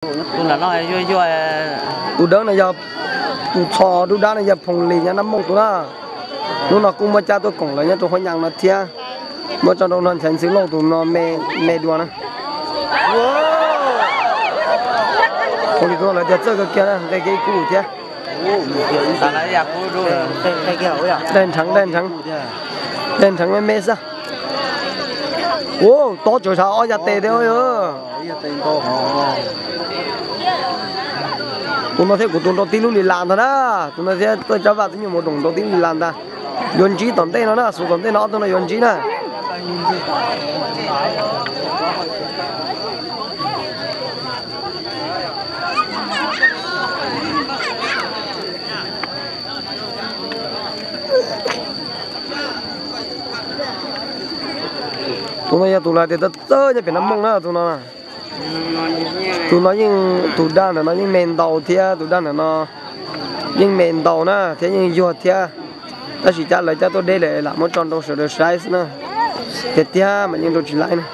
Tus nram no yuag yuag. Tus dawb no yog, tus txho dub dab no yog Phoom Lis nyob Nab Mooj tus na. Hnub no kuj muab cab tuaj koom lawv nyob rau Huab Nyas no thiab. Muab tso rau no Nchaiv Ntxwv Lauj tus no me dua na. Phoom Lis tus no lawv tias txawj kawg kiag na, nqe kiag ib kub thiab. Daig nrheev, daig nrheev, daig nrheev me me xwb. Ua tob tsawv sav ob yas tes thiab. Tus no thiab kuv tus nrau tib lub li las ntag na. Tus no thiab Txawj Tsab Vaj twb nyuam qhuav doom nrau tib lub li las ntag. Yuav ntsib tom ntej no na, xub tom ntej no ob tug no yuav ntsib na. Tus no yog tus lawv tias txawj txawj nyob pem Nab Mooj na tus no. Tus no yeej, tus daj ntawm no yeej me ntau thiab, tus daj ntawm no yeej me ntau na thiab yeej yuag thiab. Tab sis cab lawv cab tuaj deb lawm lam muab tso rau sawv daws saib xwb na. Tiag tiag mas yeej rau tsis laib na.